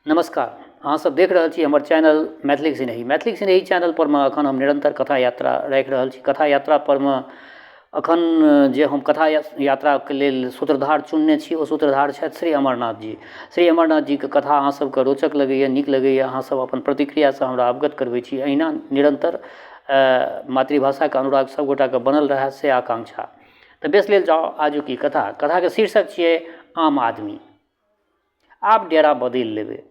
नमस्कार, अहाँसब देख रहल छी हमर चैनल मैथिलीक सिनेही। मैथिलीक सिनेही चैनल परमे एखन हम निरन्तर कथा यात्रा राखि रहल छी। कथा यात्रा परमे एखन जे हम कथा यात्राके लेल सूत्रधार चुनने छी ओ सूत्रधार छथि श्री अमरनाथ जी। श्री अमरनाथ जीके कथा अहाँ सबके रोचक लगैए, नीक लगैए, अहाँसब अपन प्रतिक्रियासँ हमरा अवगत करबै छी। एहिना निरन्तर मातृभाषाके अनुराग सब गोटाके बनल रहै से आकांक्षा। तऽ बेस लेल जाउ आजुक ई कथा। कथाके शीर्षक छियै आम आदमी। आब डेरा बदलि लेबै।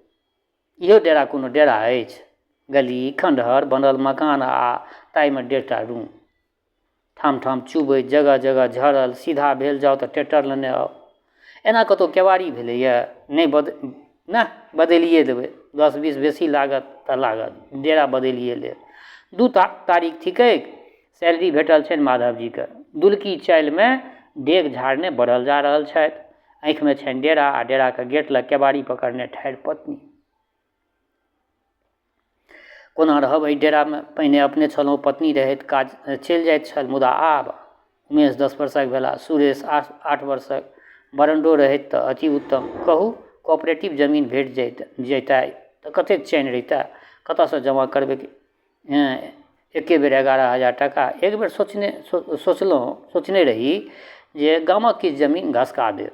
इहो डेरा कोनो डेरा अछि? गली, खण्डहर बनल मकान आ ताहिमे 1.5टा रूम। ठाम-ठाम चुबैत, जगह-जगह झरल, सीधा भेल जाउ तऽ ट्रैक्टर लेने आउ। एना कतहु केबाड़ी भेलैए? नहि बद नहि बदलिए देबै। 10-20 बेसी लागत तऽ लागत, डेरा बदलिए लेब। 2 तारीख थिकैक, सैलरी भेटल छनि माधवजीके। दुलकी चालिमे डेग झाड़ने बढ़ल जा रहल छथि। आँखिमे छनि डेरा आ डेराके गेट लग केबाड़ी पकड़ने ठाढ़ि पत्नी। कोना रहब एहि डेरामे? पहिने अपने छलहुँ, पत्नी रहैत काज चलि जाइत छल, मुदा आब उमेश 10 वर्षक भेला, सुरेश 8 वर्षक। बरण्डो रहैत तऽ अति उत्तम। कहू, कोऑपरेटिव जमीन भेट जैतै तऽ कतेक चैन रहितै। कतऽसँ जमा करबै एके बेर 11,000 टाका? एक बेर सोचने रही जे गामक किछु जमीन घसका देब,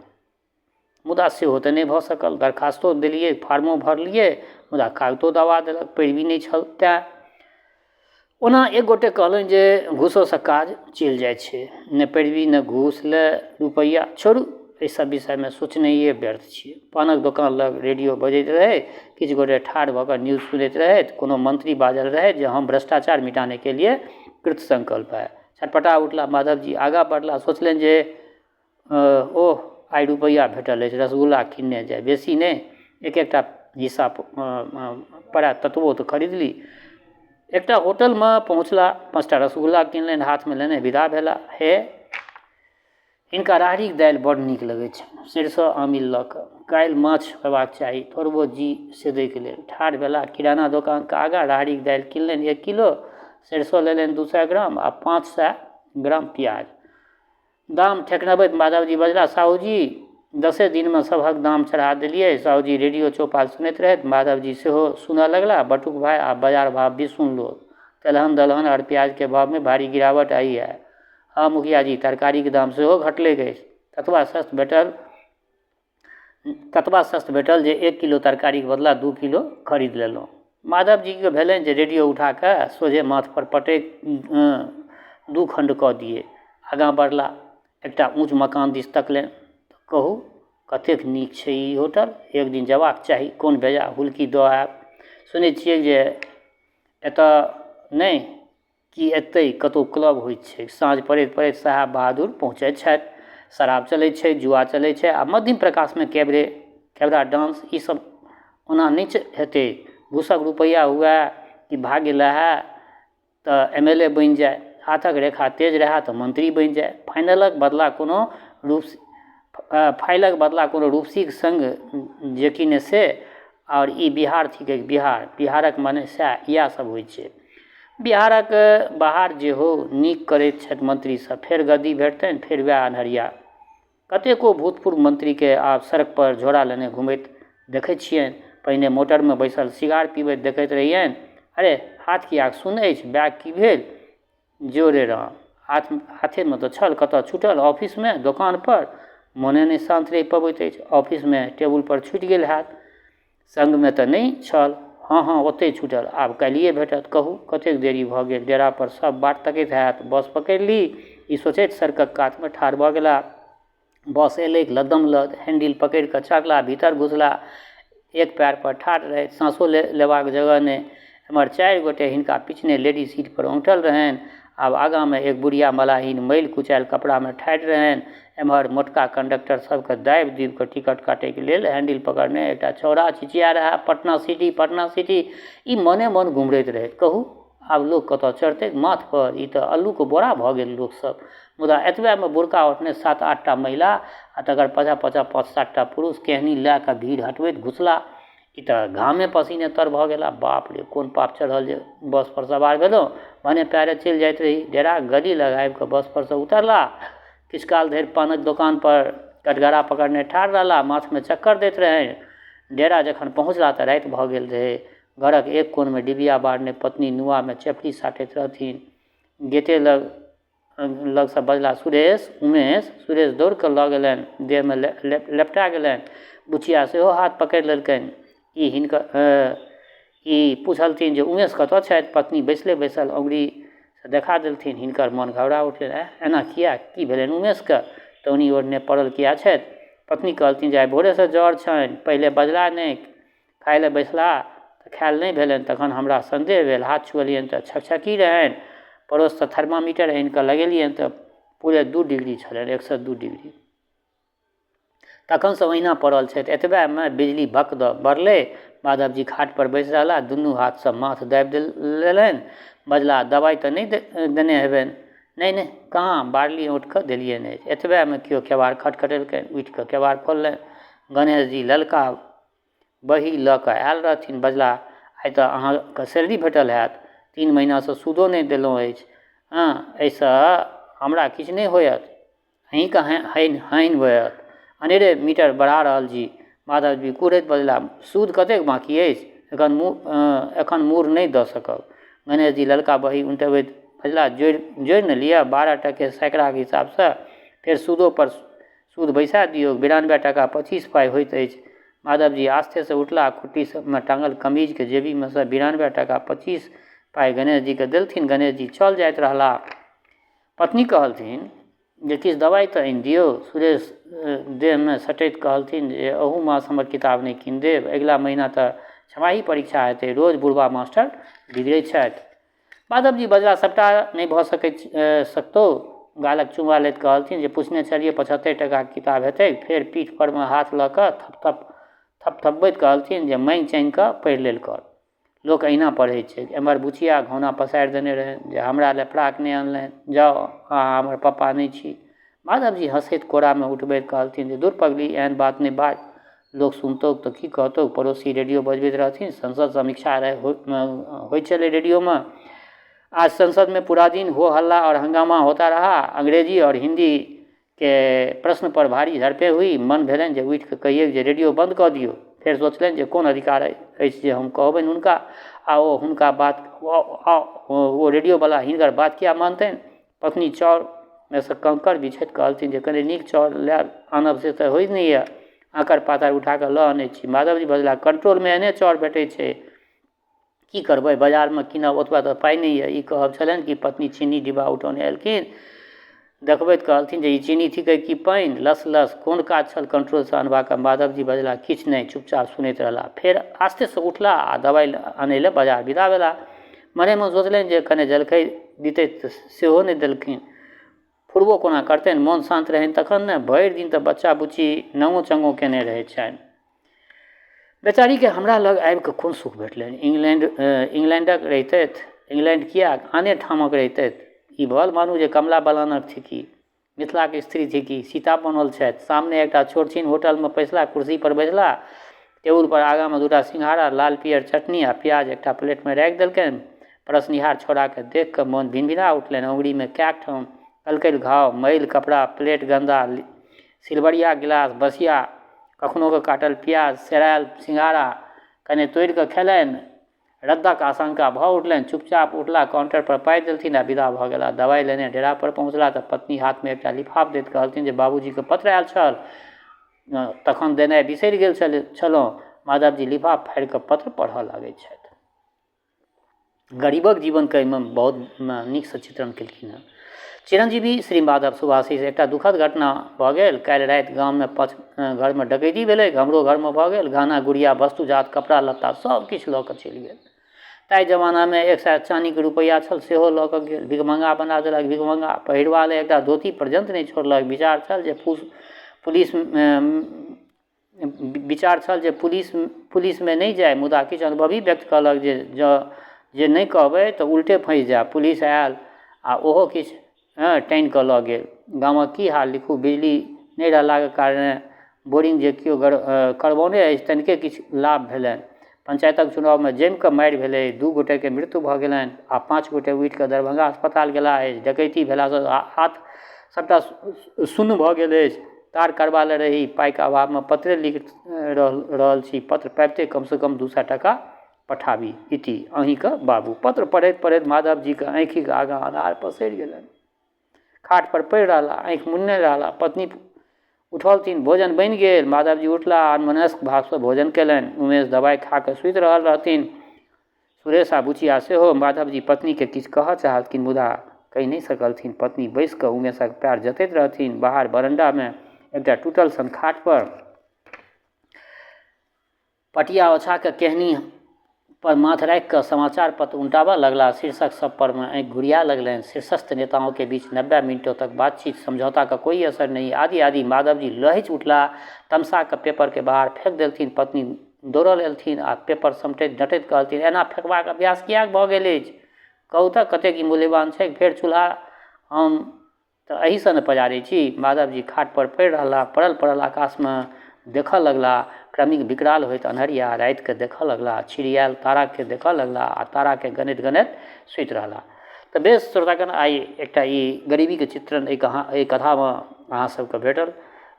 मुदा सेहो तऽ नहि भऽ सकल। दरखास्तो देलियै, फार्मो भरलियै, मुदा कागतो दबा देलक, पैरवी नहि छल तेँ। ओना एक गोटे कहलनि जे घूसोसँ काज चलि जाइ छै, ने पैरवी ने घूस ले रुपैआ। छोड़ू, एहि सब विषयमे सोचनाइए व्यर्थ छियै। पानक दोकान लग रेडियो बजैत रहै, किछु गोटे ठाढ़ भऽ कऽ न्यूज सुनैत रहथि। कोनो मंत्री बाजल रहथि जे हम भ्रष्टाचार मिटाने के लिए कृत संकल्प है। छटपटा उठला माधवजी, आगाँ बढ़ला, सोचलनि जे ओह, आइ रुपैआ भेटल अछि, रसगुल्ला किनने जाय, बेसी नहि, एक एकटा हिस्सा पड़य ततबो तऽ खरीद ली। एकटा होटलमे पहुँचला, 5टा रसगुल्ला किनलनि, हाथमे लेने विदा भेला। हे, हिनका राहड़िक दालि बड़ नीक लगै छनि, सरिसो आमिल लऽ कऽ। काल्हि माछ होयबाक चाही, थोड़बो जी सेदैके लेल। ठाढ़ भेला किराना दोकानके आगाँ, राहड़िक दालि किनलनि 1 किलो, सरिसो लेलनि 200 ग्राम आ 500 ग्राम प्याज। दाम ठेकनबैत माधवजी बजला, साहुजी, 10 दिनमे सभक दाम चढ़ा देलियै। साहुजी रेडियो चौपाल सुनैत रहथि, माधवजी सेहो सुनऽ लगला। बटुक भाइ, आब बाजार भाव भी सुन लो। तेलहन दलहन और प्याज के भाव में भारी गिरावट आई है। हँ मुखिया जी, तरकारीके दाम सेहो घटलैक अछि। ततबा सस्त भेटल जे 1 किलो तरकारीके बदला 2 किलो खरीद लेलहुँ। माधवजीके भेलनि जे रेडियो उठा कऽ सोझे माथपर पटकि 2 खण्ड कऽ दियै। आगाँ बढ़ला, एकटा ऊँच मकान दिस तकलनि। कहू, कतेक नीक छै ई होटल, एक दिन जेबाक चाही, कोन बेजा हुलकी दऽ आयब। सुनै छियै जे एतऽ नहि कि एतै कतहु क्लब होइत छै। साँझ पड़ैत पड़ैत साहेब बहादुर पहुँचैत छथि। शराब चलै छै, जुआ चलै छै आ मध्यम प्रकाशमे कैबरा डांस। ई सब ओना नहि हेतै। घूसक रुपैआ हुए कि भाग्य लहए तऽ MLA बनि जाय, हाथक रेखा तेज रहए तऽ मंत्री बनि जाय। फाइलक बदला कोनो रूपसीक संग जे कि ने से। आओर ई बिहार थिकै, बिहार। बिहारक मने सएह इएह सब होइ छै। बिहारक बाहर जे हो, नीक करैत छथि मंत्री सब। फेर गद्दी भेटतनि, फेर वएह अन्हरिया। कतेको भूतपूर्व मंत्रीके आब सड़क पर झोरा लेने घुमैत देखै छियनि। पहिने मोटरमे बैसल सिगार पीबैत देखैत रहियनि। अरे, हाथ किएक सुन्न अछि? बैग की भेल? जो रे राम, हाथेमे तऽ छल, कतऽ छूटल? ऑफिसमे, दोकान पर? मोने नहि शान्त रहि पबैत अछि। ऑफिसमे टेबुल पर छूटि गेल हैत, संगमे तऽ नहि छल। हँ, ओतहि छूटल, आब काल्हिए भेटत। कहू, कतेक देरी भऽ गेल? डेरा पर सब बाट तकैत हैत। बस पकड़ि ली, ई सोचैत सड़कक कातमे ठाढ़ भऽ गेला। बस एलैक, लद्दम लद, हैंडिल पकड़ि कऽ चढ़ला, भीतर घुसला। एक पैर पर ठाढ़ रहथि, साँसो लेबाक जगह नहि। एम्हर 4 गोटे हिनका पिछने लेडीज सीट पर औंटल रहनि। आब आगाँमे एक बुढ़िया मलाहिन मैल कुचैल कपड़ामे ठाढ़ि रहनि। एम्हर मोटका कंडक्टर सबके दाबि दुबि कऽ टिकट काटैके लेल हैंडिल पकड़ने एकटा छौड़ा चिचिया रहए, पटना सिटी, पटना सिटी। ई मने मन गुमरैत रहथि। कहू, आब लोक कतऽ चढ़तै? माथ पर ई तऽ अल्लूके बोरा भऽ गेल लोकसब। मुदा एतबेमे बुरका उठने 7-8टा महिला आ तकर पाछाँ पाछाँ 5-7टा पुरुष केहनी लए कऽ भीड़ हटबैत घुसला। ई तऽ घामे पसीने तर भऽ गेला। बाप रे, कोन पाप चढ़ल जे बस पर सवार भेलहुँ, भने पैरे चलि जाइत रही। डेरा गली लग आबि कऽ बस पर सँ उतरला। किछु काल धरि पानक दोकान पर कटघरा पकड़ने ठाढ़ रहला। माथमे चक्कर दैत रहनि। डेरा जखन पहुँचला तऽ राति भऽ गेल रहै। घरक एक कोनमे डिबिया बारने पत्नी नुआमे चेफड़ी साटैत रहथिन। गेटे लगसँ बजला, सुरेश, उमेश। सुरेश दौड़ कऽ लऽ गेलनि, देहमे लपटा गेलनि। बुचिया सेहो हाथ पकड़ि लेलकनि। ई हिनकर ई पुछलथिन जे उमेश कतऽ छथि? पत्नी बैसले बैसल अङ्गुरीसँ देखा देलथिन। हिनकर मन घबरा उठलनि। एँ, एना किए? की भेलनि उमेशके? तौनी ओढ़ने पड़ल किए छथि? पत्नी कहलथिन जे आइ भोरेसँ ज्वर छनि, पहिले बजला नहि, खाइ लए बैसला तऽ खायल नहि भेलनि, तखन हमरा सन्देह भेल, हाथ छुअलियनि तऽ छकछकी रहनि, पड़ोससँ थर्मामीटर आनि कऽ लगेलियनि तऽ पूरे 2 डिग्री छलनि, 102 डिग्री। तखनसँ ओहिना पड़ल छथि। एतबेमे बिजली भक दऽ बरलै। माधवजी खाटपर बैसि रहला, दुनू हाथसँ माथ दाबि लेलनि। बजला, दबाइ तऽ नहि देने हेबनि? नहि नहि, कहाँ, बारली औँटि कऽ देलियनि अछि। एतबेमे केओ केबाड़ खटखटेलकनि। उठि कऽ केबाड़ खोललनि। गणेशजी ललका बही लऽ कऽ आयल रहथिन। बजला, आइ तऽ अहाँके सैलरी भेटल हैत, 3 महीनासँ सूदो नहि देलहुँ अछि। हँ, एहिसँ हमरा किछु नहि होयत, अहीँके हानि होयत, अनेरे मीटर बढ़ा रहल छी। माधवजी कुढ़ैत बजला, सूद कतेक बाँकी अछि? एखन मूर नहि दऽ सकब। गणेशजी ललका बही उनटबैत बजला, जोड़ि ने लिअ, 12 टके सैकड़ाके हिसाबसँ फेर सूदो पर सूद बैसा दियौ, 92 टाका 25 पाइ होइत अछि। माधवजी आस्तेसँ उठला, खुट्टीमे टाँगल कमीजके जेबीमे सँ 92 टाका 25 पाइ गणेशजीके देलथिन। गणेशजी चल जाइत रहला। पत्नी कहलथिन जे किछु दबाइ तऽ आनि दियौ। सुरेश देहमे सटैत कहलथिन जे अहू मास हमर किताब नहि कीन देब? अगिला महीना तऽ छमाही परीक्षा हेतै। रोज बुढ़बा मास्टर बिगड़ै छथि। माधवजी बजला, सभटा नहि भऽ सकैत सकतौ। गालक चुमा लैत कहलथिन जे पुछने छलियै, 75 टाकाके किताब हेतै। फेर पीठ परमे हाथ लऽ कऽ थपथपबैत कहलथिन जे माँगि चाँगि कऽ पढ़ि लेल कर, लोक अहिना पढ़ै छै। एम्हर बुचिया घौना पसारि देने रहनि जे हमरा लए फ्राक नहि अनलनि, जाउ अहाँ हमर पप्पा नहि छी। माधवजी हँसैत कोरामे उठबैत कहलथिन जे दुर पगली, एहन बात नहि बाज, लोक सुनतौ तऽ की कहतौ? पड़ोसी रेडियो बजबैत रहथिन। संसद समीक्षा होइ छलै रेडियोमे। आज संसद में पूरा दिन हो हल्ला और हंगामा होता रहा। अंग्रेजी और हिंदी के प्रश्न पर भारी झड़पें हुई। मन भेलनि जे उठि कऽ कहियै जे रेडियो बन्द कऽ दियौ। फेर सोचलनि जे कोन अधिकार अछि जे हम कहबनि हुनका, आ ओ हुनका बात ओ रेडियोवला हिनकर बात किया मानतनि? पत्नी चाउरमे सँ कंकड़ बिछैत कहलथिन जे कने नीक चाउर लए आनब से तऽ होइ नहि यऽ, आँकर पातर उठा कऽ लऽ आनै छी। माधवजी बजला, कंट्रोलमे एहने चाउर भेटै छै, की करबै, बाजारमे कीनब ओतबा तऽ पाइ नहि यऽ। ई कहब छलनि कि पत्नी चीनी डिब्बा उठौने एलखिन। देखबैत कहलथिन जे ई चीनी थिकै कि पानि? लस लस। कोन काज छल कंट्रोलसँ अनबाक? माधवजी बजला, किछु नहि। चुपचाप सुनैत रहला। फेर आस्तेसँ उठला आ दबाइ आनै लए बाजार विदा भेला। मने मन सोचलनि जे कने जलखै दितै तऽ सेहो नहि देलखिन, फुरबो कोना करतनि? मोन शान्त रहनि तखन ने। भरि दिन तऽ बच्चा बुच्ची नंगो चंगो केने रहै छनि। बेचारीके हमरा लग आबिकऽ कोन सुख भेटलनि? इंग्लैंडक रहितथि, इंग्लैंड किएक, आने ठामक रहितथि, ई भल मानू जे कमला बलानक थिकी, मिथिलाके स्त्री थिकी, सीता बनल छथि। सामने एकटा छोट छिन होटलमे पैसला, कुर्सीपर बैसला। टेबुलपर आगाँमे 2टा सिंघाड़ा, लाल पियर चटनी आ प्याज एकटा प्लेटमे राखि देलकनि। परसनिहार छौड़ाके देख कऽ मन भिनभिना उठलनि। अङ्गुरीमे कएक ठाम कलकलि घाव, मैल कपड़ा, प्लेट गन्दा, सिलवरिया गिलास, बसिया कखनो कऽ काटल प्याज, सेरायल सिंघाड़ा कने तोड़ि कऽ खेलनि। रद्दक आशंका भऽ उठलनि। चुपचाप उठला, काउंटर पर पाइ देलथिन आ विदा भऽ गेला। दबाइ लेने डेरा पर पहुँचला तऽ पत्नी हाथमे एकटा लिफाफ दैत कहलथिन जे बाबूजीके पत्र आयल छल, तखन देनाइ बिसरि गेल छलहुँ। माधवजी लिफाफ फाड़ि कऽ पत्र पढ़ऽ लागै छथि। गरीबक जीवनके एहिमे बहुत नीकसँ चित्रण केलखिन हेँ चिरंजीवी श्री माधव सुभाषी। एकटा दुखद घटना भऽ गेल। काल्हि राति गाममे 5 घरमे डकैती भेलै, हमरो घरमे भऽ गेल। गहना गुड़िया, वस्तु जात, कपड़ा लत्ता सब किछु लऽ कऽ चलि गेल। ताहि जमानामे 100 चानीके रुपैआ छल, सेहो लऽ कऽ गेल। भिखमङ्गा बना देलक भिखमङ्गा। पहिरबा लए एकटा धोती पर्यन्त नहि छोड़लक। विचार छल जे पुलिसमे नहि जाय, मुदा किछु अनुभवी व्यक्ति कहलक जे जँ जे नहि कहबै तऽ उल्टे फँसि जायब। पुलिस आयल आ ओहो किछु टानि कऽ लऽ गेल। गामक की हाल लिखू? बिजली नहि रहलाके कारणे बोरिंग जे केओ करबौने अछि तनिके किछु लाभ भेलनि। पंचायतक चुनावमे जमि कऽ मारि भेलै, 2 गोटेके मृत्यु भऽ गेलनि आ 5 गोटे उठि कऽ दरभंगा अस्पताल गेला अछि। डकैती भेलासँ हाथ सभटा सुन्न भऽ गेल अछि। तार करबा लए रही, पाइके अभावमे पत्रे लिख रहल छी। पत्र पाबिते कमसँ कम 200 टाका पठाबी। इति अहीँके बाबू। पत्र पढ़ैत पढ़ैत माधवजीके आँखिक आगाँ अन्हार पसरि गेलनि। खाट पर पड़ि रहला, आँखि मुनने रहला। पत्नी उठौलथिन, भोजन बनि गेल। माधवजी उठला आ अनमनस्क भावसँ भोजन केलनि। उमेश दवाइ खा कऽ सुति रहल रहथिन। सुरेश आ बुचिया सेहो। माधवजी पत्नीके किछु कहऽ चाहलखिन, मुदा कहि नहि सकलथिन। पत्नी बैसि कऽ उमेशक पएर जँतैत रहथिन। बाहर बरण्डामे एकटा टूटल सन खाट पर पटिया ओछा कऽ केहनी पर माथ राखि कऽ समाचार पत्र उनटाबऽ लगलाह। शीर्षक सब पर मे आँखि घुरिया लगलनि। शीर्षस्थ नेताओं के बीच 90 मिनटों तक बातचीत, समझौता का कोई असर नहीं, आदि आदि। माधवजी लहचि उठलाह, तमसा कऽ पेपरके बाहर फेक देलथिन। पत्नी दौड़ल एलथिन आ पेपर समटैत डँटैत कहलथिन, एना फेकबाक अभ्यास किएक भऽ गेल अछि? कहू तऽ कतेक ई मूल्यवान छैक? फेर चूल्हा हम तऽ एहीसँ ने पजारै छी। माधवजी खाटपर पड़ि रहलाह। पड़ल पड़ल आकाशमे देखऽ लगलाह। क्रमिक विकराल होइत अन्हरिया रातिके देखऽ लगलाह। छिड़ियायल ताराके देखऽ लगलाह आ ताराके गनैत गनैत सुति रहलाह। तऽ बेस श्रोतागण, आइ एकटा ई गरीबीके चित्रण एहि कहा एहि कथामे अहाँ सबके भेटल।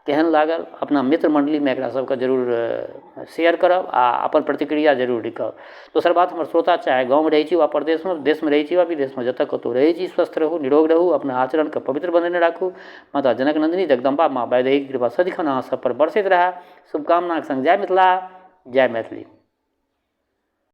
केहन लागल, अपना मित्र मण्डलीमे एकरा सबके जरूर शेयर करब आ अपन प्रतिक्रिया जरूर लिखब। दोसर बात, हमर श्रोता चाहे गाँवमे रहै छी वा परदेशमे, देशमे रहै छी वा विदेशमे, जतऽ कतौ रहै छी, स्वस्थ रहू, निरोग रहू, अपना आचरणके पवित्र बनेने राखू। माता जनक नन्दिनी जगदम्बा माँ वैदेहीके कृपा सदिखन अहाँ सब पर बरसैत रहए, शुभकामनाके सङ्ग जय मिथिला, जय मैथिली।